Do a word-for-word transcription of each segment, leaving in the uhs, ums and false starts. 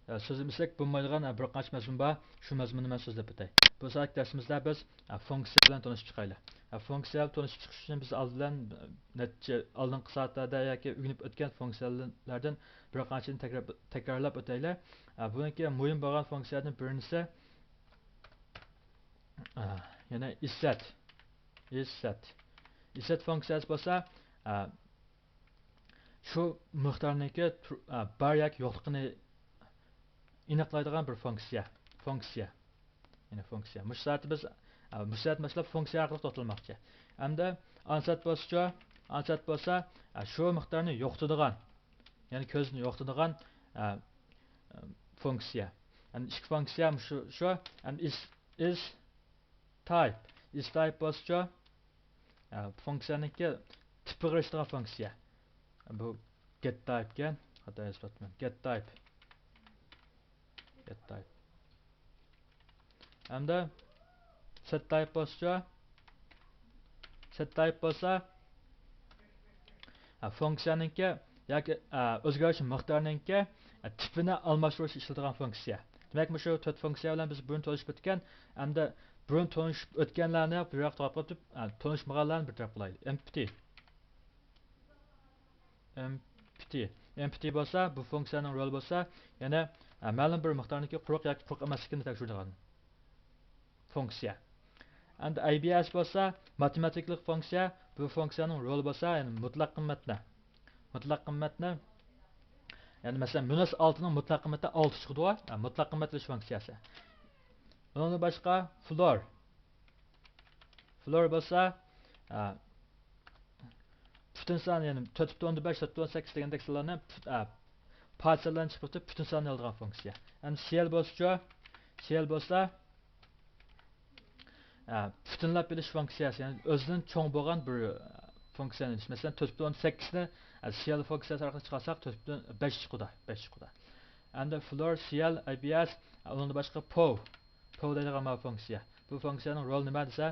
ئە، سۆزلىمىسەك بولمايدىغان، ئە، بىر قانچە مەزمۇن بار. شۇ مەزمۇننى مەن سۆزلەپ ئۆتەي. بۇ سائەتتىكى دەرسىمىزدە بىز، ئە، فۇنكسىيە بىلەن تونۇشۇپ چىقايلى. ئە، فۇنكسىيە بىلەن تونۇشۇپ چىقىش ئۈچۈن بىز ئالدى بىلەن، ئە، نەچچە ئالدىنقى سائەتلەردە ياكى ئۆگىنىپ ئۆتكەن فۇنكسىيەلەردىن بىر قانچىنى تەكرار-، تەكرارلاپ ئۆتەيلى. ئە، بۇنىڭكى مۇھىم بولغان فۇنكسىيەدىن بىرىنچىسى، ئە، يەنە ئىسسەت. ئىسسەت. ئىسسەت فۇنكسىيەسى بولسا، ئە، شۇ مىقدارنىڭكى تۇر-، ئە، بار ياكى يوقلۇقىنى ئېنىقلايدىغان بىر فۇنكسىيە. فۇنكسىيە. يەنى فۇنكسىيە. مۇشۇ سائەتتە بىز، ئە، مۇشۇ سائەتتىن باشلاپ فۇنكسىيە ھەققىدە توختالماقچى. ئەمدى ئانسەت بولسىچۇ؟ ئانسەت بولسا، ئە، شۇ مىقدارنى يوقىتىدىغان، يەنى كۆزدىن يوقىتىدىغان، ئە، ئە، فۇنكسىيە. يەنى ئىككى فۇنكسىيە شۇ، شۇ، ئەمدى ئىس، ئىس تايپ. ئىس تايپ بولسىچۇ؟ ئە، فۇنكسىيەنىڭكى تىپىغا ئېرىشىدىغان فۇنكسىيە. بۇ گېت تايپ ئىكەن. خاتا يېزىپ ئاتىمەن. گېت تايپ. گېت تايپ. ھەمدە سېت تايپ بولسىچۇ؟ سېت تايپ بولسا، ھە، فۇنكسىيەنىڭكى ياكى، ئە، ئۆزگەرتىش مىقدارىنىڭكى، ئە، تىپىنى ئالماشتۇرۇشتا ئىشلىتىدىغان فۇنكسىيە. دېمەك، مۇشۇ تۆت فۇنكسىيە بىلەن بىز بۇرۇن تونۇشۇپ ئۆتكەن، ئەمدى بۇرۇن تونۇشۇپ ئۆتكەنلەرنى بىر ياققا قويۇپ ئۆتۈپ، ئە، تونۇشمىغانلارنى بىر تەرەپ قىلايلى. ئېمپتى. ئېمپتى. ئېمپتى بولسا، بۇ فۇنكسىيەنىڭ رولى بولسا، يەنە، ئە، مەلۇم بىر مىقدارنىڭكى قۇرۇق ياكى قۇرۇق ئەمەسلىكىنى تەكشۈرىدىغان فۇنكسىيە. ئەمدى ئەي بى ئەس بولسا، ماتېماتىكىلىق فۇنكسىيە. بۇ فۇنكسىيەنىڭ رولى بولسا، يەنى مۇتلەق قىممەتنى، مۇتلەق قىممەتنى، يەنى مەسىلەن، مىنۇس ئالتىنىڭ مۇتلەق قىممىتى ئالتە چىقىدىغۇ، ھە، مۇتلەق قىممەت ئېلىش فۇنكسىيەسى. ئۇنىڭدىن باشقا فلور. فلور بولسا، ھە، پۈتۈن سان، يەنى تۆت پۈتۈن ئوندىن بەش، تۆت پۈتۈن ئوندىن سەككىز دېگەندەك سانلارنى پۈت-، ئە، پات سانلارنى چىقىرىپ ئۆتۈپ، پۈتۈن ساننى ئالىدىغان فۇنكسىيە. ئەمدى سىئېل بولسىچۇ؟ سىئېل بولسا، ئە، پۈتۈنلەپ ئېلىش فۇنكسىيەسى، يەنى ئۆزىدىن چوڭ بولغان بىر، ئە، فۇنكسىيەنى ئېلىش. مەسىلەن، تۆت پۈتۈن ئوندىن سەككىزنى، ئە، سىئېل فۇنكسىيەسى ئارقىلىق چىقارساق، تۆت پۈتۈن بەش چىقىدۇ، بەش چىقىدۇ. ئەمدى فلور، سىئېل، ئەي بى ئەس، ئۇنىڭدىن باشقا پوۋ. پوۋ دەيدىغان ماۋۇ فۇنكسىيە. بۇ فۇنكسىيەنىڭ رولى نېمە دېسە،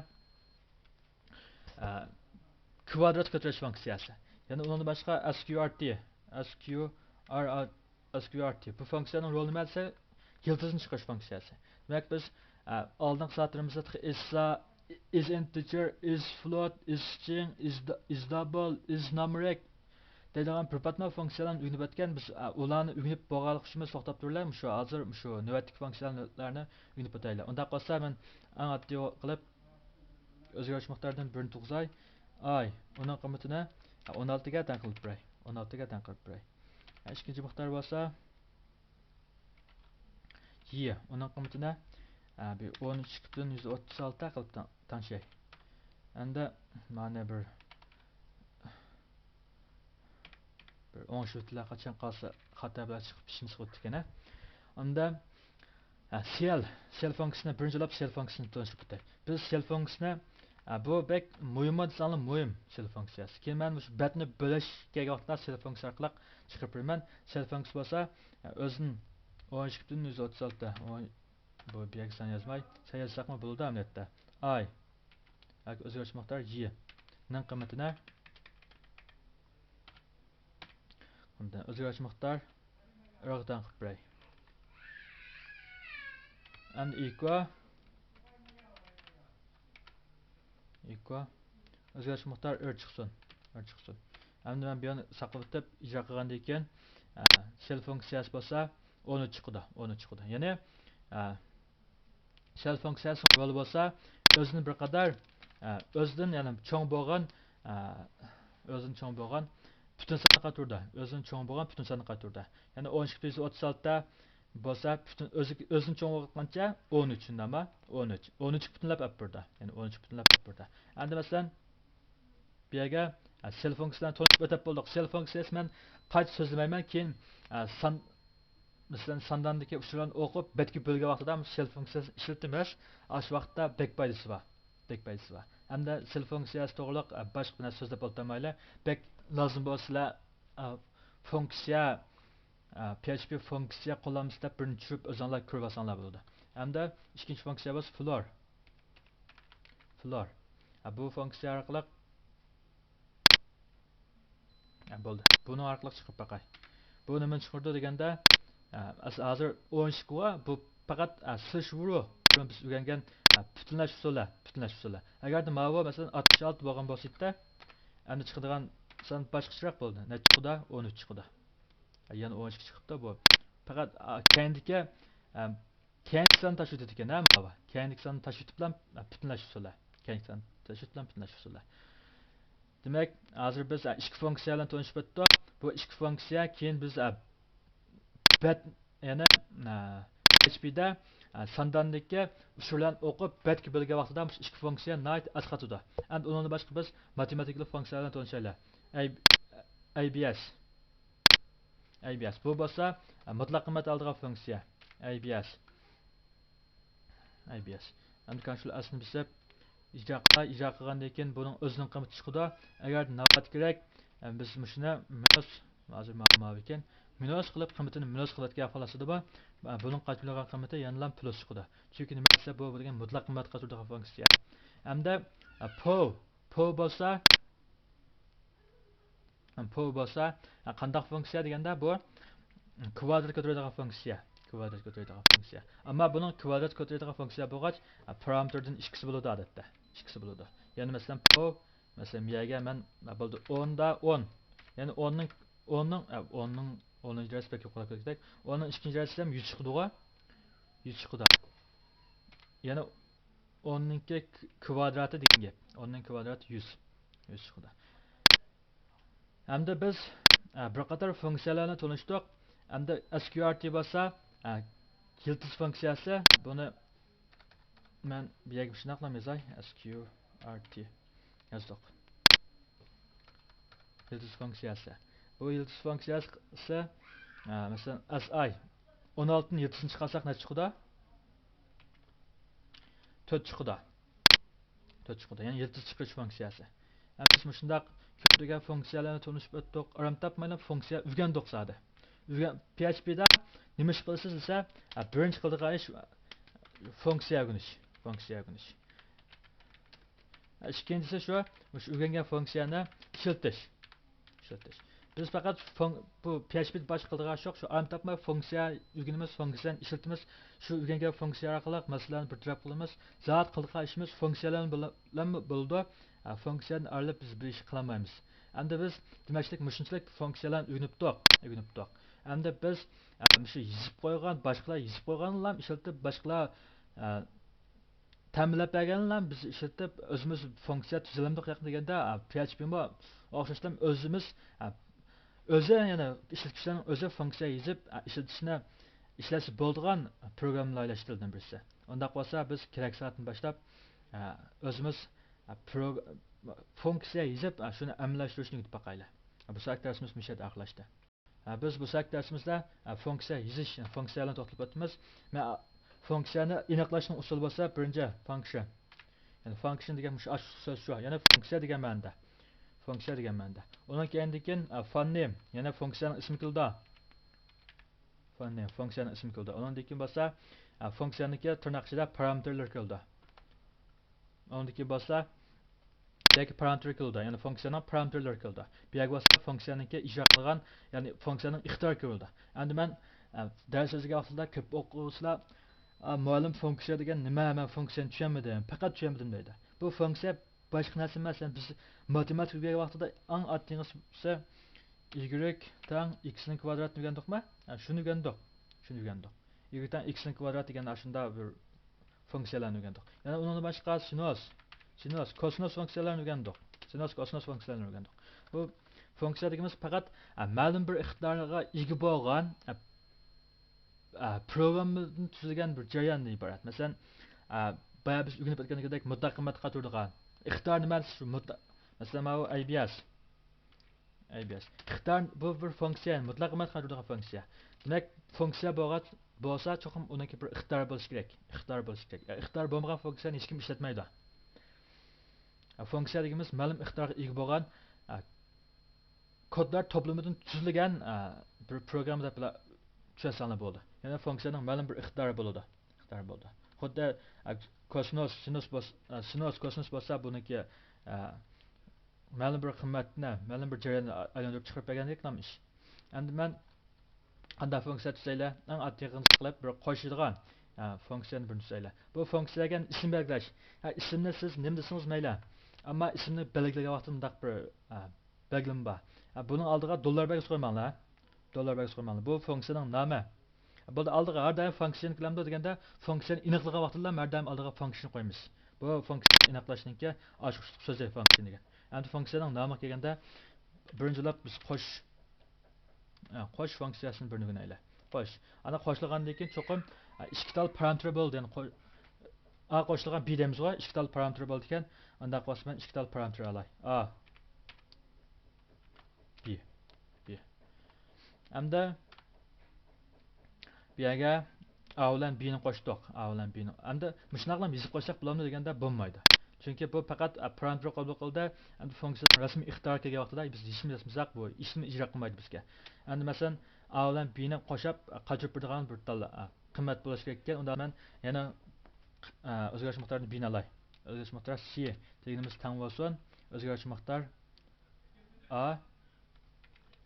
ئە، كۋادرات كۆتۈرۈش فۇنكسىيەسى. يەنە ئۇنىڭدىن باشقا ئەس كيۇ ئار تى، ئەس كيۇ ئار، ئەس كيۇ ئار تى. بۇ فۇنكسىيەنىڭ رولى نېمە دېسە، يىلتىزنى چىقىرىش فۇنكسىيەسى. دېمەك، بىز، ئە، ئالدىنقى سائەتلىرىمىزدە تېخى ئىسسا، ئىز ئىنتېجېر، ئىز فلوت، ئىز سترىڭ، ئىز د-، ئىز دابل، ئىز نامرېك دەيدىغان بىر پاتما فۇنكسىيەلەرنى ئۆگىنىپ ئۆتكەن. بىز، ئە، ئۇلارنى ئۆگىنىپ بولغانلىقى ئۈچۈن بىز توختاپ تۇرىلى. مۇشۇ ھازىر مۇشۇ نۆۋەتتىكى فۇنكسىيەلەرنى ئۆگىنىپ ئۆتەيلى. ئۇنداق بولسا، مەن ئەڭ ئاددىي قىلىپ، ئۆزگەرتىش مىقدارىدىن بىرنى تۇغۇزاي. ئاي، ئۇنىڭ قىممىتىنى، ھە، ئون ئالتىگە تەڭ قىلىپ بېرەي. ئون ئالتىگە تەڭ قىلىپ بېرەي. ھە، ئىككىنچى مىقدار بولسا، يى، ئۇنىڭ قىممىتىنى، ھە، بىر ئون ئۈچ پۈتۈن يۈز ئوتتۇز ئالتە قىلىپ تەڭ-، تەڭشەي. ئەمدى مانا بىر بىر ئوڭشىۋېتىلە، قاچان قالسا خاتا بىلەن چىقىپ ئىشىمىز قىلىپتىكەن. ئۇندا، ھە، سىئېل، سىئېل فۇنكسىيىسىنى بىرىنچى بولاپ سىئېل فۇنكسىيىسىنى تونۇشتۇرۇپ ئۆتەي. بىز سىئېل فۇنكسىيىسىنى، ھە، بۇ بەك مۇھىممۇ دېسەڭلار مۇھىم، سىئېل فۇنكسىيەسى. كېيىن مەن مۇشۇ بەتنى بۆلۈش كەلگەن ۋاقىتتا سىئېل فۇنكسىيىسى ئارقىلىق چىقىرىپ بېرىمەن. سىئېل فۇنكسىيىسى بولسا، ھە، ئۆزىدىن ئون ئىككى پۈتۈن يۈز ئوتتۇز ئالتە، ئون، بۇ بۇ يەرگە سان يازماي، سان يازساقمۇ بولىدۇ ئەمەلىيەتتە. ئاي ياكى ئۆزگەرتىش مىقدار يى نىڭ قىممىتىنى ئۆزگەرتىش مىقدار ئىرغا تەڭ قىلىپ بېرەي. ئەمدى ئىكۋا، ئىكۋا ئۆزگەرتىش مىقدار ئىر چىقسۇن، ئىر چىقسۇن. ئەمدى مەن بۇ يەرنى ساقلىۋېتىپ ئىجرا قىلغاندىن كېيىن، ئە، سىئېل فۇنكسىيەسى بولسا ئون ئۈچ چىقىدۇ، ئون ئۈچ چىقىدۇ. يەنى، ئە، سىئېل فۇنكسىيەسىنىڭ رولى بولسا ئۆزىدىن بىر قەدەر، ئە، ئۆزىدىن، يەنى چوڭ بولغان، ئە، ئۆزىدىن چوڭ بولغان پۈتۈن ساننى قايتۇرىدۇ. ئۆزىدىن چوڭ بولغان پۈتۈن ساننى قايتۇرىدۇ. يەنى ئون ئىككى پۈتۈن يۈز ئوتتۇز ئالتە بولسا، پۈتۈن ئۆزى، ئۆزىدىن چوڭ بولغانچە ئون ئۈچ، شۇنداقمۇ؟ ئون ئۈچ. ئون ئۈچكە پۈتۈنلەپ ئېلىپ بېرىدۇ. يەنى ئون ئۈچكە پۈتۈنلەپ ئېلىپ بېرىدۇ. ئەمدى مەسىلەن، بۇ يەرگە، ئە، سىئېل فۇنكسىيىسى بىلەن تونۇشۇپ ئۆتۈپ بولدۇق. سىئېل فۇنكسىيەسى مەن قايتا سۆزلىمەيمەن، كېيىن، ئە، سان، مەسىلەن، سانداندىكى ئۇچۇرلارنى ئوقۇپ، بەتكە بۆلگەن ۋاقتىدا سىئېل فۇنكسىيەسىنى ئىشلىتىمىز. ئاشۇ ۋاقىتتا بەك پايدىسى بار. بەك پايدىسى بار. ھەمدە سىئېل فۇنكسىيەسى توغرۇلۇق، ئە، باشقا بىر نەرسە سۆزلەپ ئولتۇرمايلى. بەك لازىم بولسىلا، ئە، فۇنكسىيە، ئە، پي ئېچ پى فۇنكسىيە قوللانمىسى دەپ بىرنى چۈشۈرۈپ ئۆزۈڭلار كۆرۈۋالساڭلار بولىدۇ. ھەمدە ئىككىنچى فۇنكسىيە بولسا فلور. فلور. ھە، بۇ فۇنكسىيە ئارقىلىق، ھە، بولدى. بۇنىڭ ئارقىلىق چىقىرىپ باقاي. بۇ نېمىنى چىقىرىدۇ دېگەندە، ھە، ئەسلى ھازىر ئون ئىككى بۇ پەقەت، ھە، سىلىشىۋۇرۇ بۇرۇن بىز ئۆگەنگەن، ھە، پۈتۈنلەش ئۇسۇلى، پۈتۈنلەش ئۇسۇلى. ئەگەردە ماۋۇ مەسىلەن ئاتمىش ئالتە بولغان بولسا ئىدى، ئەمدى چىقىدىغان سان باشقىچىراق بولدى. نەچچە چىقىدۇ؟ ئون ئۈچ چىقىدۇ. يەنە ئون ئىككى چىقىپتۇ بۇ. پەقەت، ھە، كەينىدىكى، ھە، كەينىدىكى ساننى تاشلىۋېتىدىكەن، ھە، ماۋۇ. كەينىدىكى ساننى تاشلىۋېتىپلا، ھە، پۈتۈنلەش ئۇسۇلى. كەينىدىكى ساننى تاشلىۋېتىپلا پۈتۈنلەش ئۇسۇلى. دېمەك، ھازىر بىز، ھە، ئىككى فۇنكسىيە بىلەن تونۇشۇپ ئۆتتۇق. بۇ ئىككى فۇنكسىيە كېيىن بىز، ھە، بەت، يەنى، ئە، پي ئەيچ پىدە، ئە، سانداندىكى ئۇچۇرلارنى ئوقۇپ، بەتكە بۆلگەن ۋاقتىدا مۇشۇ ئىككى فۇنكسىيە ناھايىتى ئەسقاتىدۇ. ئەمدى ئۇنىڭدىن باشقا بىز ماتېماتىكىلىق فۇنكسىيە بىلەن تونۇشايلى. ئەي-، ئەي بى ئەس. ئەي بى ئەس. بۇ بولسا، ئە، مۇتلەق قىممەت ئالىدىغان فۇنكسىيە. ئەي بى ئەس. ئەي بى ئەس. ئەمدى كونترول ئەسنى بېسىپ، ئىجرا قىلاي. ئىجرا قىلغاندىن كېيىن بۇنىڭ ئۆزىنىڭ قىممىتى چىقىدۇ. ئەگەر ناۋات كېرەك، ئە، بىز مۇشۇنى مىنۇس، ھازىر ماۋۇ، ماۋۇ ئىكەن، مىنۇس قىلىپ، قىممىتىنى مىنۇس قىلىۋەتكەن خالاسىدىمۇ، ئە، بۇنىڭ قايتۇرۇلغان قىممىتى يەنىلا پلۇس چىقىدۇ. چۈنكى نېمە دېسە، بۇ دېگەن مۇتلەق قىممەتكە قايتۇرىدىغان فۇنكسىيە. ئەمدى، ئە، پو، پو بولسا، پو بولسا، قانداق فۇنكسىيە دېگەندە، بۇ كۋادرات كۆتۈرىدىغان فۇنكسىيە. كۋادرات كۆتۈرىدىغان فۇنكسىيە. ئەمما بۇنىڭ كۋادرات كۆتۈرىدىغان فۇنكسىيە بولغاچ، پارامېتىردىن ئىككىسى بولىدۇ ئادەتتە. ئىككىسى بولىدۇ. يەنى مەسىلەن، پو، مەسىلەن، بۇ يەرگە مەن، بولدى، ئوندا ئون. يەنى ئوننىڭ، ئوننىڭ، ئوننىڭ، ئوننىڭ دەرىجىسى بەك يۇقىرى كەتتى. ئوننىڭ ئىككىنچى دەرىجىسى ھەم يۈز چىقىدىغۇ. يۈز چىقىدۇ. يەنى ئوننىڭكى كۋادراتى دېگەن گەپ. ئوننىڭ كۋادراتى يۈز. يۈز چىقىدۇ. ئەمدى بىز، ئە، بىر قاتار فۇنكسىيەلەرنى تونۇشتۇق. ئەمدى ئەس كيۇ ئار تى بولسا، ئە، يىلتىز فۇنكسىيەسى. بۇنى مەن بۇ يەرگە شۇنداقلا يازاي. ئەس كيۇ ئار تى يازدۇق. يىلتىز فۇنكسىيەسى. بۇ يىلتىز فۇنكسىيەسى، ئە، مەسىلەن، ئەس ئاي ئون ئالتىدىن يىلتىزنى چىقارساق نەچچە چىقىدۇ؟ تۆت چىقىدۇ. تۆت چىقىدۇ. يەنى يىلتىز چىقىرىش فۇنكسىيەسى. ھەم بىز مۇشۇنداق كۆپلىگەن فۇنكسىيەلەرنى تونۇشۇپ ئۆتتۇق. ئاران تاپمايلا فۇنكسىيە ئۆگەندۇق زادى. ئۆگەن-، پي ئەيچ پىدا نېمە ئىش قىلىسىز دېسە، ئە، بىرىنچى قىلىدىغان ئىش، ئە، فۇنكسىيە ئۆگىنىش. فۇنكسىيە ئۆگىنىش. ئىككىنچىسى شۇ، مۇشۇ ئۆگەنگەن فۇنكسىيەنى ئىشلىتىش. ئىشلىتىش. بىز پەقەت فۇن-، بۇ پي ئەيچ پىدا باشقا قىلىدىغان ئىش يوق، شۇ ئاران تاپماي فۇنكسىيە ئۆگىنىمىز، فۇنكسىيەنى ئىشلىتىمىز. شۇ ئۆگەنگەن فۇنكسىيە ئارقىلىق مەسىلىلەرنى بىر تەرەپ قىلىمىز. زادى قىلىدىغان ئىشىمىز فۇنكسىيەلەرنى بىلەنمۇ بولىدۇ. ئە، فۇنكسىيەدىن ئايرىلىپ بىز بىر ئىش قىلالمايمىز. ئەمدى بىز دېمەكچىلىك مۇشۇنچىلىك فۇنكسىيەلەرنى ئۆگىنىپتۇق، ئۆگىنىپتۇق. ئەمدى بىز، ئە، مۇشۇ يېزىپ قويغان، باشقىلار يېزىپ قويغانلارنى ئىشلىتىپ، باشقىلار، ئە، تەمىنلەپ بەرگەنلا بىز ئىشلىتىپ، ئۆزىمىز فۇنكسىيە تۈزىلەمدۇق ياقىن دېگەندە، پي ئەيچ پىمۇ ئوخشاشلا ئۆزىمىز، ئۆزى، يەنى ئىشلەتكۈچىلەرنىڭ ئۆزى فۇنكسىيە يېزىپ، ئىشلىتىشنى، ئىشلەتسە بولىدىغان پروگراممىلار ئىشلىتىلدى بىرسى. ئۇنداق بولسا، بىز كېرەك سائەتتىن باشلاپ، ئۆزىمىز، پرو-، فۇنكسىيە يېزىپ، شۇنى ئەمەلىيلەشتۈرۈشنى ئۆگىتىپ باقايلى. بۇ سائەت دەرسىمىز مۇشۇ يەردە ئاخىرلاشتى. ھە، بىز بۇ سەت دەرسىمىزدە، ھە، فۇنكسىيە يېزىش، فۇنكسىيەلەرنى توختىلىپ ئۆتىمىز. مەن، ھە، فۇنكسىيەنى ئېنىقلاشنىڭ ئۇسۇلى بولسا، بىرىنچى فانكشن. يەنى فانكشن دېگەن مۇشۇ ئاشۇ سۆز شۇ. يەنى فۇنكسىيە دېگەن مەنىدە. فۇنكسىيە دېگەن مەنىدە. ئۇنىڭ كەينىدىن كېيىن، ھە، فان نېم. يەنى فۇنكسىيەنىڭ ئىسمى كېلىدۇ. فان نېم، فۇنكسىيەنىڭ ئىسمى كېلىدۇ. ئۇنىڭدىن كېيىن بولسا، ھە، فۇنكسىيەنىڭكى تىرناق ئىچىدە پارامېتىرلىرى كېلىدۇ. ئۇنىڭدىن كېيىن بولسا، ياكى پارامېتىر كېلىدۇ، يەنى فۇنكسىيەنىڭ پارامېتىرلىرى كېلىدۇ. بۇ يەرگە بولسا فۇنكسىيەنىڭكى ئىجرا قىلغان، يەنى فۇنكسىيەنىڭ ئىقتىدارى كىرىدۇ. ئەمدى مەن، ئە، دەرس ئۆتكەن ۋاقتىدا كۆپ ئوقۇغۇچىلار، ئە، مۇئەللىم، فۇنكسىيە دېگەن نېمە؟ مەن فۇنكسىيەنى چۈشەنمىدىم، پەقەت چۈشەنمىدىم دەيدۇ. بۇ فۇنكسىيە باشقا نەرسە ئەمەس. يەنى بىز ماتېماتىكا ئۆگەنگەن ۋاقتىدا ئەڭ ئاددىيىڭىسى ئىگرېك تەڭ ئىكسنىڭ كۋادراتىنى ئۆگەندۇقمۇ؟ ھە، شۇنى ئۆگەندۇق. شۇنى ئۆگەندۇق. ئىگرېك تەڭ ئىكسنىڭ كۋادراتى دېگەن ئاشۇنداق بىر فۇنكسىيەلەرنى ئۆگەندۇق. يەنە ئۇنىڭدىن باشقا سىنوس، سىنوس، كوسىنوس فۇنكسىيەلەرنى ئۆگەندۇق. سىنوس، كوسىنوس فۇنكسىيەلەرنى ئۆگەندۇق. بۇ فۇنكسىيە دېگىنىمىز پەقەت، ئە، مەلۇم بىر ئىقتىدارغا ئىگە بولغان، ئە، ئە، پروگراممىدىن تۈزۈلگەن بىر جەرياندىن ئىبارەت. مەسىلەن، ئە، بايا بىز ئۆگىنىپ ئۆتكەندىكىدەك مۇتلەق قىممەتكە قايتۇرىدىغان ئىقتىدار نېمە؟ شۇ مۇتلەق، مەسىلەن، ماۋۇ ئەي بى ئەس. ئەي بى ئەس. ئىقتىدار بۇ بىر فۇنكسىيە، مۇتلەق قىممەتكە قايتۇرىدىغان فۇنكسىيە. دېمەك، فۇنكسىيە بولغاچ، بولسا چوقۇم ئۇنىڭكى بىر ئىقتىدارى بولۇشى كېرەك. ئىقتىدارى بولۇشى كېرەك. ئە، ئىقتىدارى بولمىغان فۇنكسىيەنى ھېچكىم ئىشلەتمەيدۇ. ئە، فۇنكسىيە دېگىنىمىز مەلۇم ئىقتىدارغا ئىگە بولغان، ئە، كودلار توپلىمىدىن تۈزۈلگەن، ئە، بىر پروگرامما دەپ بىلا چۈشەنسەڭلار بولىدۇ. يەنى فۇنكسىيەنىڭ مەلۇم بىر ئىقتىدارى بولىدۇ. ئىقتىدارى بولىدۇ. خۇددى، ئە، كوسىنوس، سىنوس بولس-، ئە، سىنوس، كوسىنوس بولسا بۇنىڭكى، ئە، مەلۇم بىر قىممەتنى، مەلۇم بىر جەرياننى ئايلاندۇرۇپ چىقىرىپ بەرگەندەك نام ئىش. ئەمدى مەن قانداق فۇنكسىيە تۈزەيلى؟ ئەڭ ئاددىي قىلىپ بىر قوشىدىغان، ھە، فۇنكسىيەنى بىرنى تۈزەيلى. بۇ فۇنكسىيە دېگەن ئىسىم بەلگىلەش. ھە، ئىسىمنى سىز نېمە دېسىڭىز مەيلى. ئەمما ئىسىمنى بەلگىلىگەن ۋاقتىدا مۇنداق بىر، ھە، بەلگىلىمە بار. ھە، بۇنىڭ ئالدىغا دوللار بەلگىسى قويماڭلار. دوللار بەلگىسى قويماڭلار. بۇ فۇنكسىيەنىڭ نامى. بولدى، ئالدىغا ھەر دائىم فۇنكسىيەنى كېلەمدۇ دېگەندە، فۇنكسىيەنى ئېنىقلىغان ۋاقتىدا ھەر دائىم ئالدىغا فۇنكسىيەنى قويىمىز. بۇ فۇنكسىيەنى ئېنىقلاشنىڭكى ئاچقۇچلۇق سۆزى فۇنكسىيە دېگەن. ئەمدى فۇنكسىيەنىڭ نامىغا كەلگەندە، بىرىنچى بولۇپ بىز قوش، ئە، قوش فۇنكسىيەسىنى بىرنى ئۆگىنەيلى. خوش. ئانا قوشۇلغاندىن كېيىن چوقۇم، ئە، ئىككى تال پارامېتىر بولدى. يەنى قو-، ئا قوشۇلغان بى دەيمىز غۇ، ئىككى تال پارامېتىر بولىدىكەن. ئانداق بولسا مەن ئىككى تال پارامېتىر ئالاي. ئا، بى، بى. ئەمدى بۇ يەرگە ئا بىلەن بىنى قوشتۇق. ئا بىلەن بىنى. ئەمدى مۇشۇنداقلا يېزىپ قويساق بولامدۇ دېگەندە بولمايدۇ. چۈنكى بۇ پەقەت، ئە، پارامېتىر قوبۇل قىلدى. ئەمدى فۇنكسىيە رەسمىي ئىقتىدارغا كەلگەن ۋاقتىدا بىز ھېچنېمە يازمىساق، بۇ ھېچنېمە ئىجرا قىلمايدۇ بىزگە. ئەمدى مەسىلەن، ئا بىلەن بىنى قوشاپ، ئە، قايتۇرۇپ بېرىدىغان بىر تال، ئە، قىممەت بولۇشى كېرەك ئىكەن. ئۇندا مەن يەنە، ئە، ئۆزگەرتىش مىقدارىنى بىنى ئالاي. ئۆزگەرتىش مىقدار سى دېگىنىمىز تەڭ بولسۇن. ئۆزگەرتىش مىقدار ئا،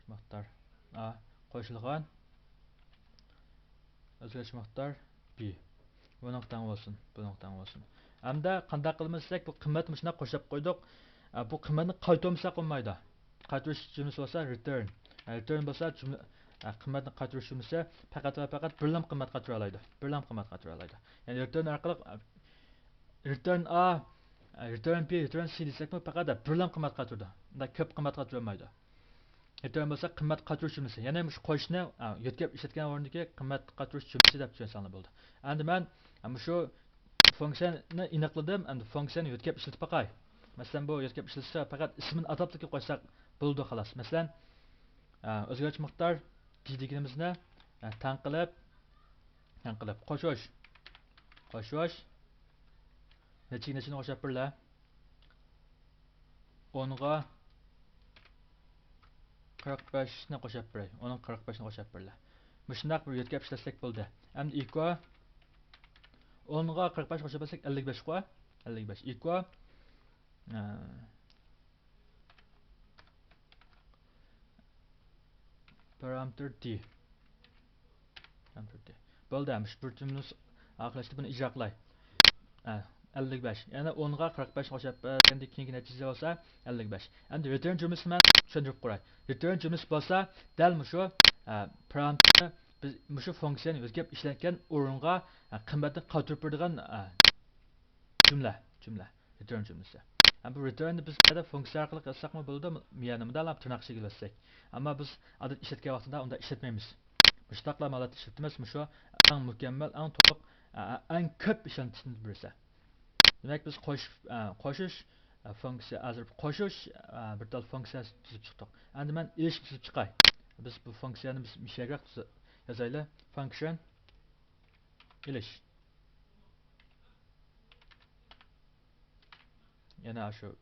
مىقدار ئا قوشۇلغان ئۆزگەرتىش مىقدار بى. بۇنىڭغا تەڭ بولسۇن، بۇنىڭغا تەڭ بولسۇن. ئەمدى قانداق قىلىمىز دېسەك، بۇ قىممەتنى مۇشۇنداق قوشۇپ قويدۇق. ئە، بۇ قىممەتنى قايتۇرمىساق بولمايدۇ. قايتۇرۇش جۈملىسى بولسا رېتۇرن. ئە، رېتۇرن بولسا جۈملە، ئە، قىممەتنى قايتۇرۇش جۈملىسى پەقەت ۋە پەقەت بىرلەم قىممەت قايتۇرالايدۇ. بىرلەم قىممەت قايتۇرالايدۇ. يەنى رېتۇرن ئارقىلىق، ئە، رېتۇرن ئا، رېتۇرن بى، رېتۇرن سى دېسەكمۇ پەقەت بىرلەم قىممەت قايتۇرىدۇ. ئۇنداق كۆپ قىممەت قايتۇرالمايدۇ. رېتۇرن بولسا قىممەت قايتۇرۇش جۈملىسى. يەنى مۇشۇ قوشنى، ئا، يۆتكەپ ئىشلەتكەن ئورنىدىكى قىممەت قايتۇرۇش جۈملىسى دەپ چۈشەنسەڭلار بولىدۇ. ئەمدى مەن، ئا، مۇشۇ فۇنكسىيەنى ئېنىقلىدىم. ئەمدى فۇنكسىيەنى يۆتكەپ ئىشلىتىپ باقاي. مەسىلەن، بۇ يۆتكەپ ئىشلىتىشتە پەقەت ئىسمىنى ئاتاپلا قويساق بولىدۇ، خالاس. مەسىلەن، ئا، ئۆزگەرتىش مىقدار دى دېگىنىمىزنى، ئا، تەڭ قىلىپ، تەڭ قىلىپ قوشۇش. قوشۇش. نەچچىگە نەچچىنى قوشۇپ بېرىلە؟ ئونغا قىرىق بەشنى قوشۇپ بېرەي. ئونغا قىرىق بەشنى قوشۇپ بېرىلە. مۇشۇنداق بىر يۆتكەپ ئىشلەتسەك بولدى. ئەمدى ئىكو ئونغا قىرىق بەش قوشۇپ بەرسەك، ئەللىك بەشقۇ. ئەللىك بەش ئىكو، ئە، پارامېتىر دى. پارامېتىر دى. بولدى، مۇشۇ بىر جۈملىنى ئاخىرلاشتى، بۇنى ئىجرا قىلاي. ئە، ئەللىك بەش. يەنى ئونغا قىرىق بەش قوشۇپ بەرگەندىن كېيىنكى نەتىجە بولسا ئەللىك بەش. ئەمدى رېتۇرن جۈملىسىنى مەن چۈشەندۈرۈپ قوياي. رېتۇرن جۈملىسى بولسا دەل مۇشۇ، ئە، پارامېتىرنى بىز مۇشۇ فۇنكسىيەنى يۆتكەپ ئىشلەتكەن ئورۇنغا، ئە، قىممەتنى قايتۇرۇپ بېرىدىغان، ئە، جۈملە، جۈملە. رېتۇرن جۈملىسى. ھەم بۇ رېتۇرننى بىز بۇ يەردە فۇنكسىيە ئارقىلىق يازساقمۇ بولىدۇ، يەنى مۇنداقلا تىرناق ئىچىگە ئېلىۋەتسەك. ئەمما بىز ئادەتتە ئىشلەتكەن ۋاقتىدا ئۇنداق ئىشلەتمەيمىز. مۇشۇنداقلا ھالەتتە ئىشلىتىمىز، مۇشۇ ئەڭ مۇكەممەل، ئەڭ تولۇق، ئە، ئەڭ كۆپ ئىشلىتىشنى بىلسە. دېمەك، بىز قوش-، ئە، قوشۇش، ئە، فۇنكسىيە، ھازىر قوشۇش، ئە، بىر تال فۇنكسىيە تۈزۈپ چىقتۇق. ئەمدى مەن ئېلىشنى تۈزۈپ چىقاي. بىز بۇ فۇنكسىيەنى بىز مۇشۇ يەرگە تۈزە-، يازايلى. فانكشن ئېلىش. يەنە ئاشۇ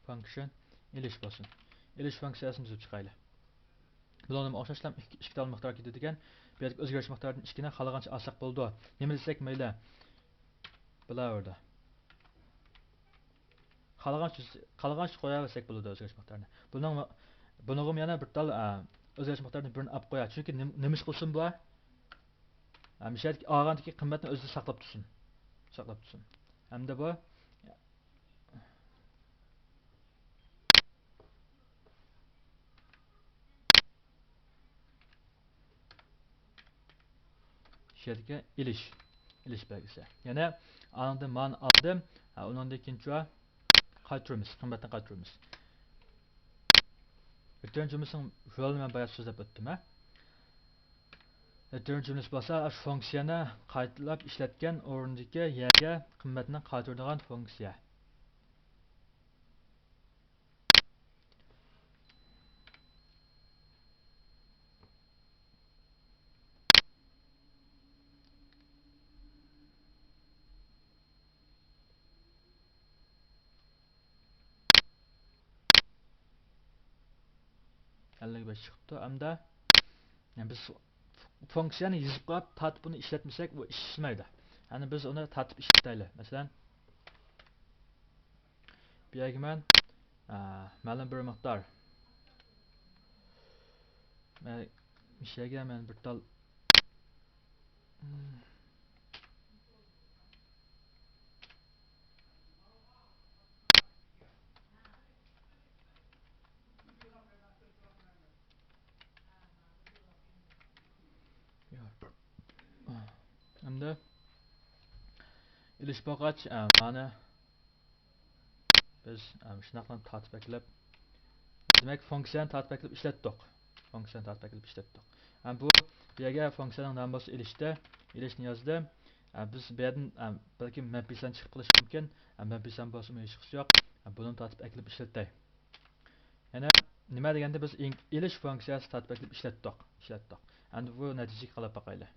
فانكشن ئېلىش بولسۇن. ئېلىش فانكسىيەسىنى تۈزۈپ چىقايلى. بۇنىڭغا ئوخشاشلا ئىككى، ئىككى تال مىقدار كېتىدىكەن. بۇ يەردىكى ئۆزگىرىش مىقدارىدىن ئىككىنى خالىغانچە ئالساق بولىدۇ. نېمە دېسەك مەيلى. بۇلار بۇ يەردە. خالىغانچە، خالىغانچە قوياۋەرسەك بولىدۇ ئۆزگەرتىش مىقدارىنى. بۇنىڭ، بۇنىڭغىمۇ يەنە بىر تال، ئە، ئۆزگەرتىش مىقدارىنى بىرنى ئاپ قوياي. چۈنكى نېم-، نېمە ئىش قىلسۇن بۇ؟ ئە، مۇشۇ يەردىكى ئالغاندىكى قىممەتنى ئۆزىدە ساقلاپ تۇرسۇن. ساقلاپ تۇرسۇن. ھەمدە بۇ شۇ يەردىكى ئېلىش، ئېلىش بەلگىسى. يەنە ئانىڭدىن مانى ئالدىم. ھە، ئۇنىڭدىن كېيىنچۇ قايتۇرىمىز، قىممەتنى قايتۇرىمىز. رېتۇرن جۈملىسىنىڭ رولىنى مەن بايا سۆزلەپ ئۆتتۈم، ھە. رېتۇرن جۈملىسى بولسا، ئاشۇ فۇنكسىيەنى قايتىلاپ ئىشلەتكەن ئورۇندىكى يەرگە قىممەتنى قايتۇرىدىغان فۇنكسىيە. ئەللىك بەش چىقىپتۇ. ئەمدى بىز فۇنكسىيەنى يېزىپ قويۇپ، تارتىپ ئۇنى ئىشلەتمىسەك، ئۇ ئىشلىمەيدۇ. يەنى بىز ئۇنى تارتىپ ئىشلىتەيلى. مەسىلەن، بۇ يەرگە مەن، ئە، مەلۇم بىر مىقدار، مەن مۇشۇ يەرگە مەن بىر تال ئەمدى ئېلىش بولغاچ، ئە، مانا بىز، ئە، شۇنداقلا تارتىپ ئەكېلىپ، دېمەك، فۇنكسىيەنى تارتىپ ئەكېلىپ ئىشلەتتۇق. فۇنكسىيەنى تارتىپ ئەكېلىپ ئىشلەتتۇق. ئە، بۇ، بۇ يەرگە فۇنكسىيەنىڭ نامى بولسا ئېلىشتى. ئېلىشنى يازدىم. ئە، بىز بۇ يەردىن، ئە، بەلكىم مەنپىي سان چىقىپ قېلىشى مۇمكىن. ئە، مەنپىي سان بولسىمۇ ھېچقىسى يوق. ئە، بۇنىمۇ تارتىپ ئەكېلىپ ئىشلىتەي. يەنە نېمە دېگەندە، بىز ئېلىش فۇنكسىيەسى تارتىپ ئەكېلىپ ئىشلەتتۇق. ئىشلەتتۇق. ئەمدى بۇ نەتىجىگە قاراپ باقايلى.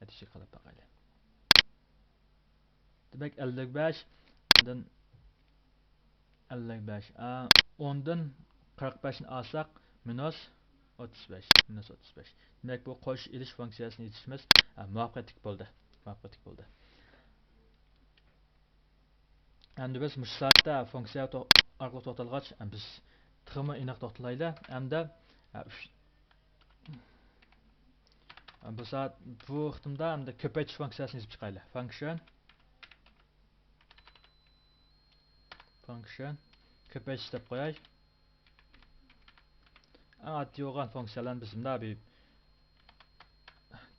نەتىجىگە قاراپ باقايلى. دېمەك، ئەللىك بەش، ئوندىن ئەللىك بەش، ئا، ئوندىن قىرىق بەشنى ئالساق، مىنۇس ئوتتۇز بەش، مىنۇس ئوتتۇز بەش. دېمەك، بۇ قوشۇش ئېلىش فۇنكسىيەسىنى يېزىشىمىز، ئا، مۇۋەپپەقىيەتلىك بولدى. مۇۋەپپەقىيەتلىك بولدى. ئەمدى بىز مۇشۇ سائەتتە فۇنكسىيە تو-، ئارقىلىق توختالغاچ، بىز تېخىمۇ ئېنىق توختىلايلى. ئەمدى، ئە، ئۈچ، بۇ سائەت، بۇ قېتىمدا ئەمدى كۆپەيتىش فۇنكسىيەسىنى يېزىپ چىقايلى. فانكشن، فانكشن، كۆپەيتىش دەپ قوياي. ئەڭ ئاددىي بولغان فۇنكسىيەلەرنى بىز مۇنداق بىر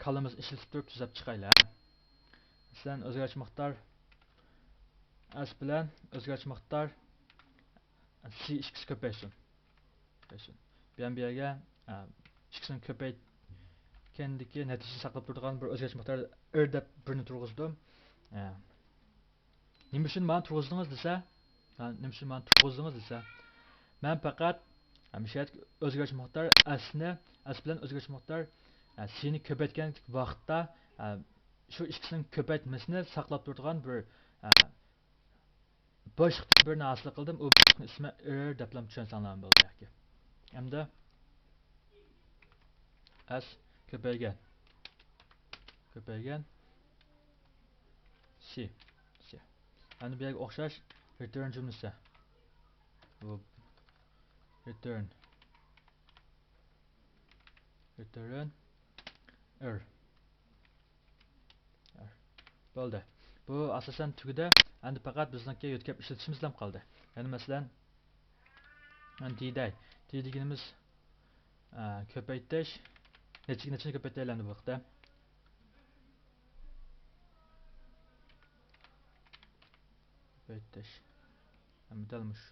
كاللىمىزنى ئىشلىتىپ تۇرۇپ تۈزەپ چىقايلى. مەسىلەن، ئۆزگەرتىش مىقدار ئەس بىلەن ئۆزگەرتىش مىقدار سى ئىككىسى كۆپەيسۇن. كۆپەيسۇن. بۇ يەرگە، ئە، ئىككىسىنى كۆپەيتكەندىكى نەتىجىنى ساقلاپ تۇرىدىغان بىر ئۆزگەرتىش مىقدارى ئېر دەپ بىرنى تۇرغۇزدۇم. ئە، نېمە ئۈچۈن مانا تۇرغۇزدىڭىز دېسە، ھە، نېمە ئۈچۈن مانا تۇرغۇزدىڭىز دېسە، مەن پەقەت، ھە، مۇشۇ يەردىكى ئۆزگەرتىش مىقدار ئەسنى، ئەس بىلەن ئۆزگەرتىش مىقدار، ھە، سىنى كۆپەيتكەن ۋاقىتتا، ھە، شۇ ئىككىسىنىڭ كۆپەيتمىسىنى ساقلاپ تۇرىدىغان بىر، ھە، بوشلۇقتىن بىرنى ھاسىل قىلدىم، ئۇ بوشلۇقنىڭ ئىسمى ئېرر دەپلا چۈشەنسەڭلارمۇ بولىدۇ ياكى. ئەمدى ئەس كۆپەيگەن. كۆپەيگەن. سى. سى. ئەمدى بۇ يەرگە ئوخشاش رېتۇرن جۈملىسى. بۇ رېتۇرن. رېتۇرن ئېرر. بولدى. بۇ ئاساسەن تۈگىدى. ئەمدى پەقەت بىزنىڭكى يۆتكەپ ئىشلىتىشىمىزلا قالدى. يەنى مەسىلەن، دى دەي. دى دېگىنىمىز، ئە، كۆپەيتىش. نەچچە، نەچچىنى كۆپەيتەيلى ئەمدى بۇ ۋاقىتتا. كۆپەيتىش. ھەم دەل مۇشۇ.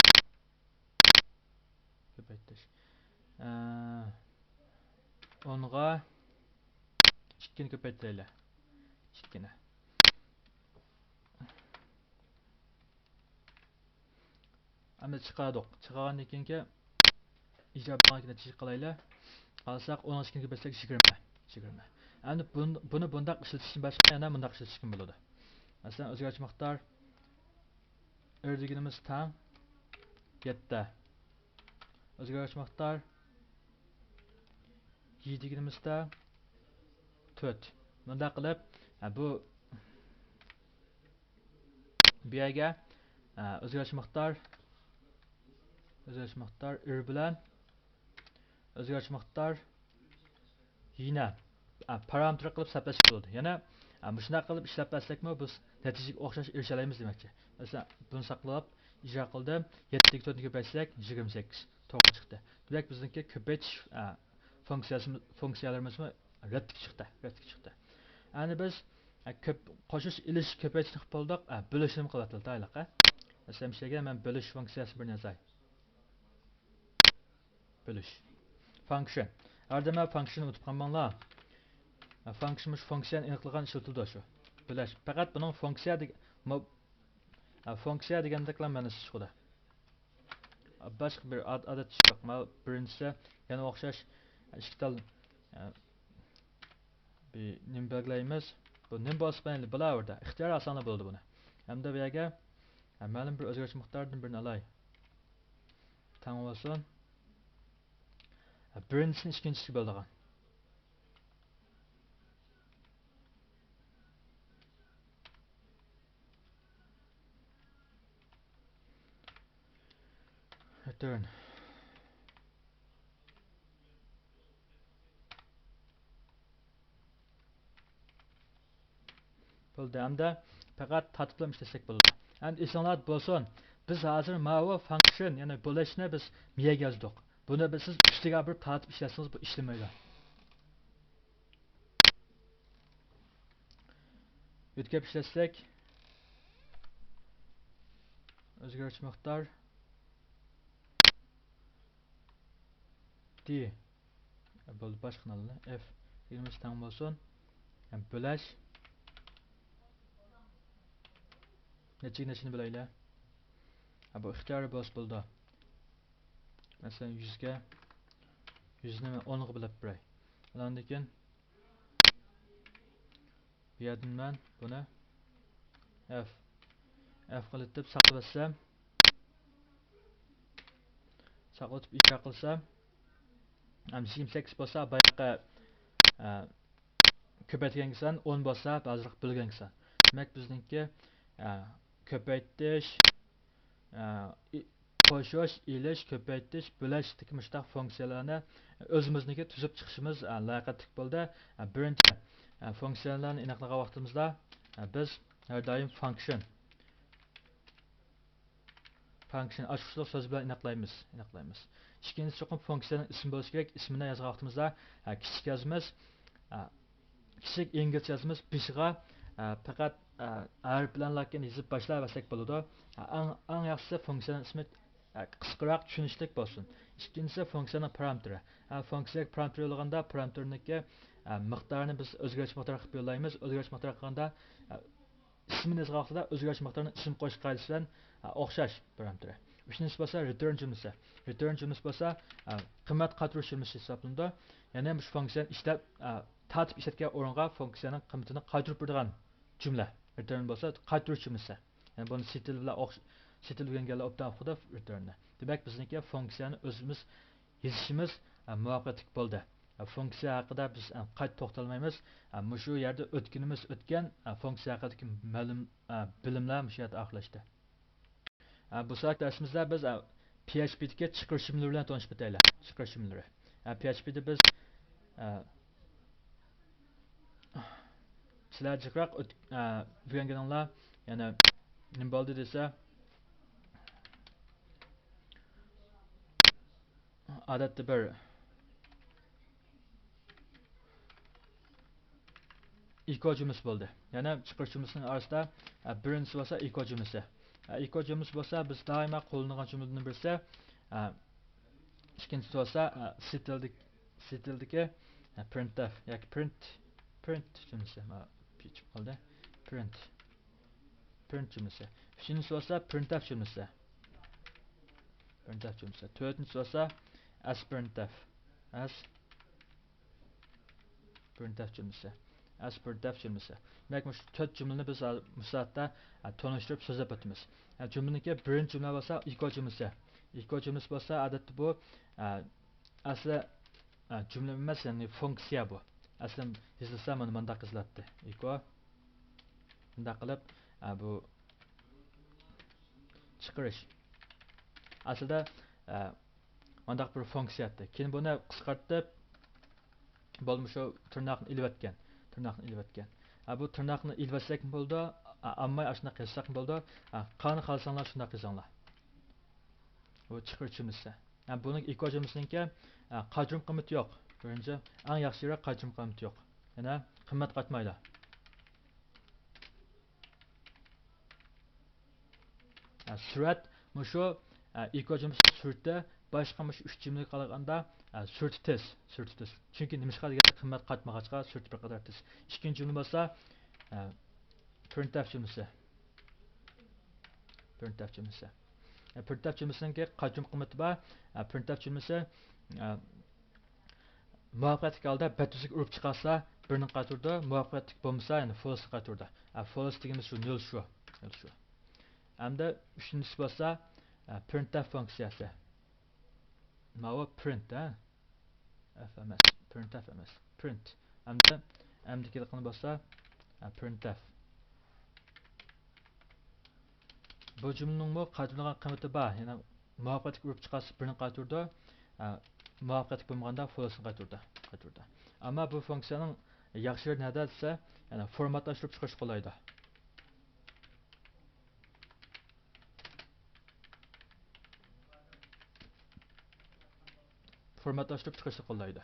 كۆپەيتىش. ئە، ئونغا ئىككىنى كۆپەيتەيلى. ئىككىنى. ئەمدى چىقاردۇق. چىقارغاندىن كېيىنكى ئىجابىي نەتىجە قىلايلى. قالساق، ئوننىڭ ئىككىنى كۆپەيتسەك، يىگىرمە. يىگىرمە. ئەمدى بۇن-، بۇنى بۇنداق ئىشلىتىشتىن باشقا يەنە مۇنداق ئىشلىتىشكىمۇ بولىدۇ. مەسىلەن، ئۆزگەرتىش مىقدار ئېرر دېگىنىمىز تەڭ يەتتە. ئۆزگەرتىش مىقدار يى دېگىنىمىزدە تۆت. مۇنداق قىلىپ، ھە، بۇ، بۇ يەرگە، ھە، ئۆزگەرتىش مىقدار، ئۆزگەرتىش مىقدار ئېرر بىلەن ئۆزگەرتىش مىقدار يىنى، ھە، پارامېتىر قىلىپ سەپلەشكە بولىدۇ. يەنە، ھە، مۇشۇنداق قىلىپ ئىشلەپ بەرسەكمۇ، بىز نەتىجىگە ئوخشاش ئېرىشەلەيمىز دېمەكچى. مەسىلەن، بۇنى ساقلاپ، ئىجرا قىلدىم. يەتتىگە تۆتنى كۆپەيتسەك، يىگىرمە سەككىز. توغرا چىقتى. دېمەك، بىزنىڭكى كۆپەيتىش، ئە، فۇنكسىيەسىمىز، فۇنكسىيەلىرىمىزمۇ رەتلىك چىقتى، رەتلىك چىقتى. ئەمدى بىز، ئە، كۆپ، قوشۇش، ئېلىش، كۆپەيتىشنى قىلىپ بولدۇق، ئە، بۆلۈشنىمۇ قىلىۋاتىمىز، دەيلى. مەسىلەن، مۇشۇ يەرگە مەن بۆلۈش فۇنكسىيەسى بىرنى يازاي. بۆلۈش. فانكشن. ھەر دەم فانكشننى ئۇنتۇپ قالماڭلار. فانكشن مۇشۇ فۇنكسىيەنى ئېنىقلىغان ئىشلىتىلىدۇ شۇ. بۆلۈش. پەقەت بۇنىڭ فۇنكسىيە دېگ-، مو-، فۇنكسىيە دېگەندەكلا مەنىسى چىقىدۇ. باشقا بىر ئاد-، ئادەتتە ئىش يوق. مانا بىرىنچىسى يەنە ئوخشاش ئىككى تال، بىر نېمە بەلگىلەيمىز. بۇ نېمە بولسا مەيلى، بولاۋېرىدۇ. ئىختىيار ئالساڭلار بولىدۇ بۇنى. ھەمدە بۇ يەرگە، ھە، مەلۇم بىر ئۆزگەرتىش مىقدارىدىن بىرنى ئالاي. تەڭ بولسۇن. ھە، بىرىنچىسىنى ئىككىنچىسىگە بۆلىدىغان. رېتۇرن. بولدى، ئەمدى پەقەت تارتىپلا ئىشلەتسەك بولىدۇ. ئەمدى ئېسىڭلاردا بولسۇن، بىز ھازىر ماۋۇ function، يەنى بۆلەشنى بىز مىيەگە يازدۇق. بۇنى بىز سىز ئۈستىگە بىر تارتىپ ئىشلەتسىڭىز، بۇ ئىشلىمەيدۇ. يۆتكەپ ئىشلەتسەك، ئۆزگەرتىش مىقدار دى. بولدى، باشقا نالنى ئېف يىگىرمە ئۈچ تەڭ بولسۇن. ھەم بۆلەش. نەچچىگە نەچچىنى بۆلەيلى؟ ھە، بۇ ئىختىيارىي بولسا بولىدۇ. مەسىلەن، يۈزگە، يۈزنى مەن ئونغا بۆلۈپ بېرەي. ئاندىن كېيىن بۇ يەردىن مەن بۇنى ئەف، ئەف قىلىتىپ ساقلىۋەتسەم، ساقلىتىپ ئىجرا قىلسام، ئەمدى يىگىرمە سەككىز بولسا بايىقى، ئە، كۆپەيتكەنكەن، ئون بولسا ھازىرقى بۆلگەنكەن. دېمەك، بىزنىڭكى، ئە، كۆپەيتىش، ئە، ئى-، قوشۇش، ئېلىش، كۆپەيتىش، بۆلەشتىكى مۇشۇنداق فۇنكسىيەلەرنى ئۆزىمىزنىڭكى تۈزۈپ چىقىشىمىز، ئە، لايىقەتلىك بولدى. ئە، بىرىنچى، ئە، فۇنكسىيەلەرنى ئېنىقلىغان ۋاقتىمىزدا، ئە، بىز ھەر دائىم function، function ئاچقۇچلۇق سۆز بىلەن ئېنىقلايمىز، ئېنىقلايمىز. ئىككىنچىسى، چوقۇم فۇنكسىيەنىڭ ئىسمى بولۇشى كېرەك. ئىسمىنى يازغان ۋاقتىمىزدا، ئە، كىچىك يازىمىز، ئە، كىچىك ئىنگلىزچە يازىمىز، بېشىغا، ئە، پەقەت، ئە، ھەرپ بىلەنلا يېزىپ باشلاۋەرسەك بولىدۇ. ئە، ئەڭ، ئەڭ ياخشىسى فۇنكسىيەنىڭ ئىسمى، ئە، قىسقىراق، چۈشىنىشلىك بولسۇن. ئىككىنچىسى، فۇنكسىيەنىڭ پارامېتىرى. ئە، فۇنكسىيەگە پارامېتىر يوللىغاندا، پارامېتىرنىڭكى، ئە، مىقدارىنى بىز ئۆزگەرتىش مىقدارى قىلىپ يوللايمىز. ئۆزگەرتىش مىقدارى قىلغاندا، ئە، ئىسمىنى يازغان ۋاقتىدا ئۆزگەرتىش مىقدارىنى ئىسىم قوشۇش قائىدىسى بىلەن، ئە، ئوخشاش پارامېتىرى. ئۈچىنچىسى بولسا return جۈملىسى. Return جۈملىسى بولسا، ئە، قىممەت قايتۇرۇش جۈملىسى ھېسابلىنىدۇ. يەنى مۇشۇ فۇنكسىيەنى ئىشلەپ، ئە، تارتىپ ئىشلەتكەن ئورۇنغا فۇنكسىيەنىڭ قىممىتىنى قايتۇرۇپ بېرىدىغان جۈملە. Return بولسا قايتۇرۇش جۈملىسى. يەنى بۇنى سىتىل بىلەن ئوخش-، سىتىل ئۆگەنگەنلەر ئوبدان ئۇقىدۇ رېتۇرننى. دېمەك، بىزنىڭكى فۇنكسىيەنى ئۆزىمىز يېزىشىمىز، ئە، مۇۋەپپەقىيەتلىك بولدى. ئە، فۇنكسىيە ھەققىدە بىز، ئە، قايتا توختالمايمىز. ئە، مۇشۇ يەردە ئۆتكىنىمىز ئۆتكەن، ئە، فۇنكسىيە ھەققىدىكى مەلۇم، ئە، بىلىملەر مۇشۇ يەردە ئاخىرلاشتى. ئە، بۇ سائەت دەرسىمىزدە بىز، ئە، پي ئېچ پىدىكى چىقىرىش جۈملىلىرى بىلەن تونۇشۇپ ئۆتەيلى. چىقىرىش جۈملىلىرى. ئە، پي ئېچ پىدە بىز، ئە، سىلەر جىقراق ئۆت-، ئە، ئۆگەنگىنىڭلار، يەنى نېمە بولدى دېسە، ئادەتتە بىر ئېكو جۈملىسى بولدى. يەنى چىقىرىش جۈملىسىنىڭ ئارىسىدا، ئە، بىرىنچىسى بولسا ئېكو جۈملىسى. ئە، ئېكو جۈملىسى بولسا بىز دائىما قوللىنىدىغان جۈملىدىن بىرسى. ئە، ئىككىنچىسى بولسا، ئە، سىتىلدىكى، سىتىلدىكى، ئە، پرىنتف ياكى پرىنت، پرىنت جۈملىسى. مانا، پىچىپ قالدى. پرىنت. پرىنت جۈملىسى. ئۈچىنچىسى بولسا پرىنتف جۈملىسى. پرىنتف جۈملىسى. تۆتىنچىسى بولسا ئەس پرىنتف. ئەس پرىنتف جۈملىسى. ئەس پرىنتف جۈملىسى. دېمەك، مۇشۇ تۆت جۈملىنى بىز ھازىر مۇشۇ سائەتتە، ئە، تونۇشتۇرۇپ سۆزلەپ ئۆتىمىز. ئە، جۈملىنىڭكى بىرىنچى جۈملە بولسا ئېكو جۈملىسى. ئېكو جۈملىسى بولسا، ئادەتتە بۇ، ئە، ئەسلى، ئە، جۈملە ئەمەس، يەنى فۇنكسىيە بۇ. ئەسلى يېزىلسا مانا مۇنداق يېزىلاتتى. ئېكو. مۇنداق قىلىپ، ئە، بۇ چىقىرىش. ئەسلىدە، ئە، مانداق بىر فۇنكسىيە ئەتتى. كېيىن بۇنى قىسقارتىپ، بولدى، مۇشۇ تىرناقنى ئېلىۋەتكەن. تىرناقنى ئېلىۋەتكەن. ئە، بۇ تىرناقنى ئېلىۋەتسەكمۇ بولىدۇ، ئە، ئالماي ئاشۇنداق يازساقمۇ بولىدۇ. ئە، قانى خالىساڭلار شۇنداق يېزىڭلار. بۇ چىقىرىش جۈملىسى. ھە، بۇنىڭ ئېكو جۈملىسىنىڭكى، ھە، قايتۇرما قىممىتى يوق. بىرىنچى، ئەڭ ياخشى يېرى قايتۇرما قىممىتى يوق. يەنە قىممەت قايتمايدۇ. ھە، سۈرئەت مۇشۇ، ھە، ئېكو جۈملىسى سۈرئىتى باشقا مۇشۇ ئۈچ جۈملىگە قارىغاندا، ھە، سۈرئىتى تېز، سۈرئىتى تېز. چۈنكى نېمىشقا دېگەندە قىممەت قايتمىغاچقا سۈرئىتى بىر قەدەر تېز. ئىككىنچى جۈملە بولسا، ھە، پرىنتف جۈملىسى. پرىنتف جۈملىسى. ئە، پرىنتف جۈملىسىنىڭكى قايتۇرما قىممىتى بار. ئە، پرىنتف جۈملىسى، ئە، مۇۋەپپەقىيەتلىك ھالدا بەت يۈزىگە ئۇرۇپ چىقارسا، بىرنى قايتۇرىدۇ، مۇۋەپپەقىيەتلىك بولمىسا، يەنى فولسنى قايتۇرىدۇ. ئە، فولس دېگىنىمىز شۇ، نۆل شۇ. نۆل شۇ. ئەمدى ئۈچىنچىسى بولسا، ئە، پرىنتف فۇنكسىيەسى. ماۋۇ پرىنت، ھە؟ ئەف ئەمەس، پرىنتف ئەمەس، پرىنت. ئەمدى، ئەمدىكى قىلغىنى بولسا، ئە، پرىنتف. بۇ جۈملىنىڭمۇ قايتۇرىدىغان قىممىتى بار، يەنى مۇۋەپپەقىيەتلىك ئۇرۇپ چىقارسا بىرنى قايتۇرىدۇ، ئە، مۇۋەپپەقىيەتلىك بولمىغاندا فولسنى قايتۇرىدۇ، قايتۇرىدۇ. ئەمما بۇ فۇنكسىيەنىڭ، ياخشى يېرى نەدە دېسە، يەنى فورماتلاشتۇرۇپ چىقىرىشقا قولايدۇ. فورماتلاشتۇرۇپ چىقىرىشقا قولايدۇ.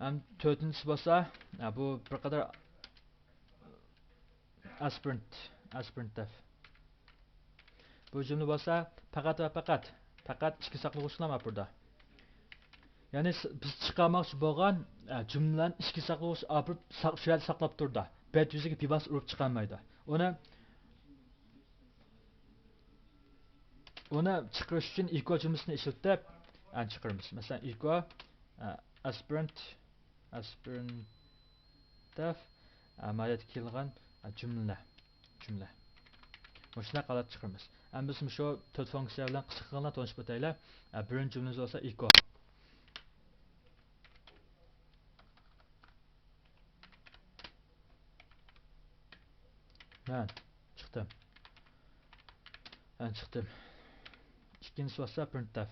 ھەم تۆتىنچىسى بولسا، ھە، بۇ بىر قەدەر ئەسپىرنت، ئەسپىرنت دەپ. بۇ جۈملە بولسا پەقەت ۋە پەقەت، پەقەت ئىككى ساقلىغۇچلام ئاپىرىدۇ. يەنى س-، بىز چىقارماقچى بولغان، ئە، جۈملىلەرنى ئىككى ساقلىغۇچ ئاپىرىپ ساق-، شۇ يەردە ساقلاپ تۇرىدۇ. بەت يۈزىگە بىۋاسىتە ئۇرۇپ چىقارمايدۇ. ئۇنى، ئۇنى چىقىرىش ئۈچۈن ئىكو جۈملىسىنى ئىشلىتىپ، ئە، چىقىرىمىز. مەسىلەن، ئىكو، ئە، ئەسپىرنت، ئەسپىرنت دەپ، ئە، مايەتكە كېلىدىغان، ئە، جۈملىلەر. جۈملە. مۇشۇنداق ھالەتتە چىقىرىمىز. ئەمدى بىز مۇشۇ تۆت فۇنكسىيە بىلەن قىسقىغىنا تونۇشۇپ ئۆتەيلى. ئە، بىرىنچى جۈملىمىز بولسا ئىكو. مەن چىقتىم. مەن چىقتىم. ئىككىنچىسى بولسا پرىنت دەپ.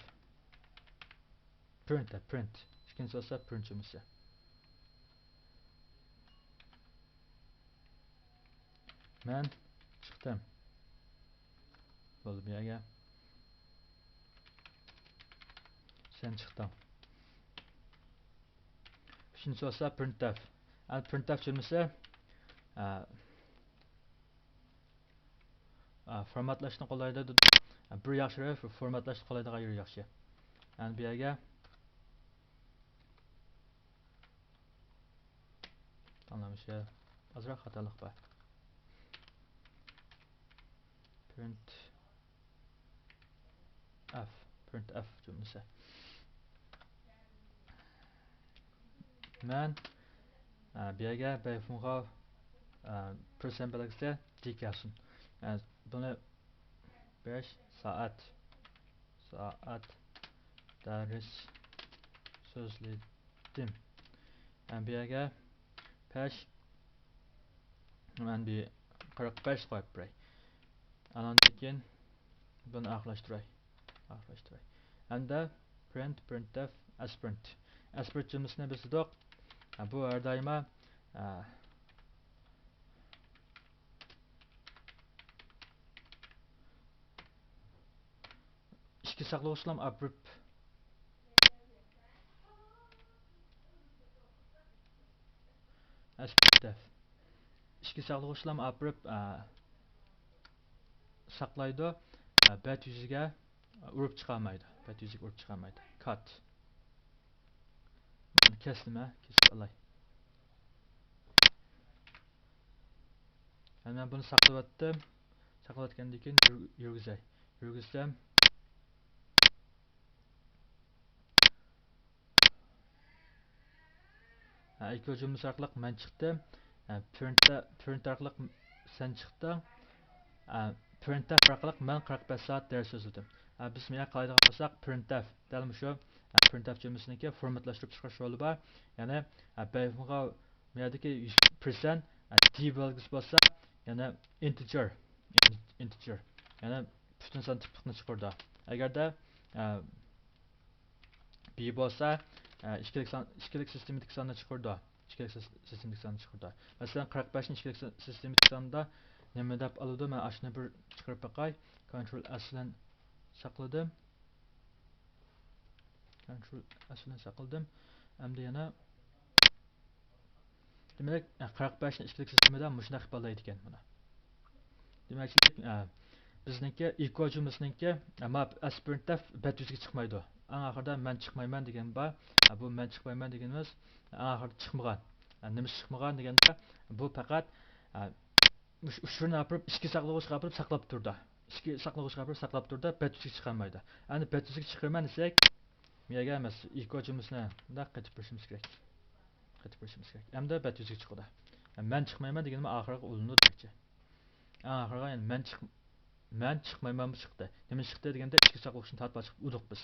پرىنت دەپ، پرىنت. ئىككىنچىسى بولسا پرىنت جۈملىسى. مەن چىقتىم. بولدى، بۇ يەرگە. سەن چىقتىڭ. ئۈچىنچىسى بولسا پرىنت دەپ. ئەمدى پرىنت دەپ جۈملىسى، ئە، ئە، فورماتلاشنى قولايدۇ دېدۇق. ئە، بىر ياخشى يېرى فورماتلاشنى قولايدىغان يېرى ياخشى. ئەمدى بۇ يەرگە تاللىنىشى ئازراق خاتالىق بار. پرىنت ئەف، پرىنت ئەف جۈملىسى. مەن، ئە، بۇ يەرگە بەيفۇنغا، ئە، پىرسەنت بەلگىسى دېكەلسۇن. ئە، بۇنى بەش سائەت، سائەت دەرس سۆزلىدىم. ئە، بۇ يەرگە بەش، مەن بىر قىرىق بەش قويۇپ بېرەي. ئاناندىن كېيىن بۇنى ئاخىرلاشتۇراي. ئاخىرلاشتۇراي. ھەمدە پرىنت، پرىنت دەپ، ئەسپىرنت. ئەسپىرنت جۈملىسىنى بىز دېدۇق. ھە، بۇ ھەر دائىما، ئە، ئىككى ساقلىغۇچلام ئاپىرىپ، ئەسپىرنت دەپ. ئىككى ساقلىغۇچلام ئاپىرىپ، ئە، ساقلايدۇ. ئە، بەت يۈزىگە ئۇرۇپ چىقارمايدۇ. بەت يۈزىگە ئۇرۇپ چىقارمايدۇ. كات. مانا كەسلىمە، كېسىپ ئالاي. ھە، مەن بۇنى ساقلىۋەتتىم. ساقلىۋەتكەندىن كېيىن يۈر-، يۈرگۈزەي. يۈرگۈزسەم، ھە، ئىكو جۈملىسى ئارقىلىق مەن چىقتىم. ھە، پرىنت، پرىنت ئارقىلىق سەن چىقتىڭ. ھە، پرىنت ئارقىلىق مەن قىرىق بەش سائەت دەرس سۆزلىدىم. ھە، بىز مېنى قارايدىغان بولساق، پرىنت، دەل مۇشۇ، ھە، پرىنت جۈملىسىنىڭكى فورماتلاشتۇرۇپ چىقىرىش رولى بار. يەنى، ھە، بەيفۇنغا بۇ يەردىكى يۈز پىرسەنت، ھە، دى بەلگىسى بولسا، يەنى ئىنتېجېر، ئىنتېجېر، يەنى پۈتۈن سان تىپلىقنى چىقىرىدۇ. ئەگەردە، ھە، بى بولسا، ئىككىلىك سان، ئىككىلىك سىستېمىدىكى ساننى چىقىرىدۇ. ئىككىلىك سىس-، سىستېمىدىكى ساننى چىقىرىدۇ. مەسىلەن، قىرىق بەشنى ئىككىلىك سىس-، سىستېمىدىكى ساندا نېمە دەپ ئالىدۇ؟ مەن ئاشۇنى بىر چىقىرىپ باقاي. كونترول ئەس بىلەن ساقلىدىم. كونترول ئەس بىلەن ساقلىدىم. ئەمدى يەنە دېمەك، قىرىق بەشنى ئىككىلىك سىستېمىدا مۇشۇنداق ئىپادىلەيدىكەن مانا. دېمەكچىلىك، ئە، بىزنىڭكى ئىكو جۈملىسىنىڭكى، ئە، ما ئەسپىرنت دەپ بەت يۈزىگە چىقمايدۇ. ئەڭ ئاخىرىدا مەن چىقمايمەن دېگەن بار. ئە، بۇ مەن چىقمايمەن دېگىنىمىز ئەڭ ئاخىرىدا چىقمىغان. ئە، نېمىشقا چىقمىغان دېگەندە، بۇ پەقەت، ئە، مۇش-، ئۇچۇرنى ئاپىرىپ، ئىككى ساقلىغۇچقا ئاپىرىپ ساقلاپ تۇرىدۇ. ئىككى ساقلىغۇچقا ئاپىرىپ ساقلاپ تۇرىدۇ، بەت يۈزىگە چىقارمايدۇ. ئەمدى بەت يۈزىگە چىقىرىمەن دېسەك، مۇ يەرگە ئەمەس، ئىكو جۈملىسىنى مۇنداق قېتىپ بېرىشىمىز كېرەك. قېتىپ بېرىشىمىز كېرەك. ئەمدى بەت يۈزىگە چىقىدۇ. مەن چىقمايمەن دېگىنىمۇ ئاخىرىغا ئۇلىنىدۇ دېمەكچى. ئەڭ ئاخىرىغا يەنە مەن چىق-، مەن چىقمايمەنمۇ چىقتى. نېمە چىقتى دېگەندە، ئىككى ساقلىغۇچنى تارتىپ چىقىپ ئۇردۇق بىز.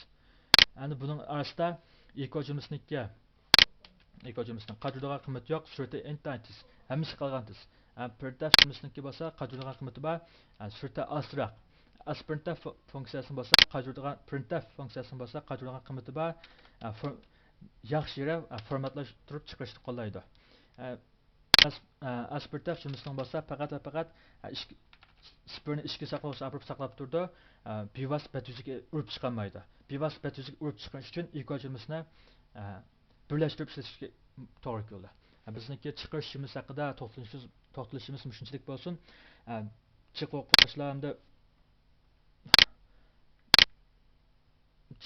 ئەمدى بۇنىڭ ئارىسىدا ئىكو جۈملىسىنىڭكى، ئىكو جۈملىسىنىڭ قاچۇرىدىغان قىممىتى يوق، سۈرئىتى ئىنتايىن تېز. ھەممىسى قالغان تېز. ئەمدى پرىنت دەپ جۈملىسىنىڭكى بولسا قاچۇرىدىغان قىممىتى بار، ئە، سۈرئىتى ئازراق. ئەسپىرنت دەپ فۇ-، فۇنكسىيەسىنىڭ بولسا قاچۇرىدىغان، پرىنت دەپ فۇنكسىيەسىنىڭ بولسا قاچۇرىدىغان قىممىتى بار، ئە، فۇ-، ياخشى يېرى، ئە، فورماتلاشتۇرۇپ چىقىرىشنى قوللايدۇ. ئە، ئاس-، ئە، ئاسپېرتف جۈملىسىنىڭ بولسا پەقەت ۋە پەقەت، ئە، ئىچكى، سىپىرنى ئىچكى ساقلىغۇچىدا ئاپىرىپ ساقلاپ تۇرىدۇ. ئە، بىۋاسىتە بەت يۈزىگە ئۇرۇپ چىقالمايدۇ. بىۋاسىتە بەت يۈزىگە ئۇرۇپ چىقىرىش ئۈچۈن ئىكو جۈملىسىنى، ئە، بىرلەشتۈرۈپ ئىشلىتىشكە توغرا كېلىدۇ. ئە، بىزنىڭكى چىقىرىش جۈملىسى ھەققىدە توختىلىشىمىز، توختىلىشىمىز مۇشۇنچىلىك بولسۇن. ئە، چىقىرىقلاشلار ھەمدە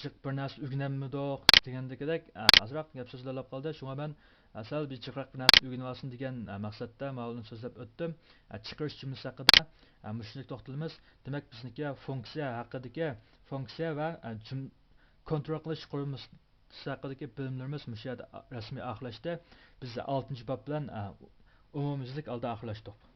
جىق بىر نەرسە ئۆگىنەلمىدۇق دېگەندىكىدەك، ئە، ئازراق گەپ سۆزلەرلەپ قالدى. شۇڭا مەن، ئە، سەل بىر جىقراق بىر نەرسە ئۆگىنىۋالسۇن دېگەن، ئە، مەقسەتتە ماۋۇنى سۆزلەپ ئۆتتۈم. ئە، چىقىرىش جۈملىسى ھەققىدە، ئە، مۇشۇنچىلىك توختىلىمىز. دېمەك، بىزنىڭكى فۇنكسىيە ھەققىدىكى، فۇنكسىيە ۋە، ئە، جۈم-، كونترول قىلىش قۇرۇلمىسى ھەققىدىكى بىلىملىرىمىز مۇشۇ يەردە رەسمىي ئاخىرلاشتى. بىز ئالتىنچى باب بىلەن، ئە، ئومۇميۈزلۈك ھالدا ئاخىرلاشتۇق.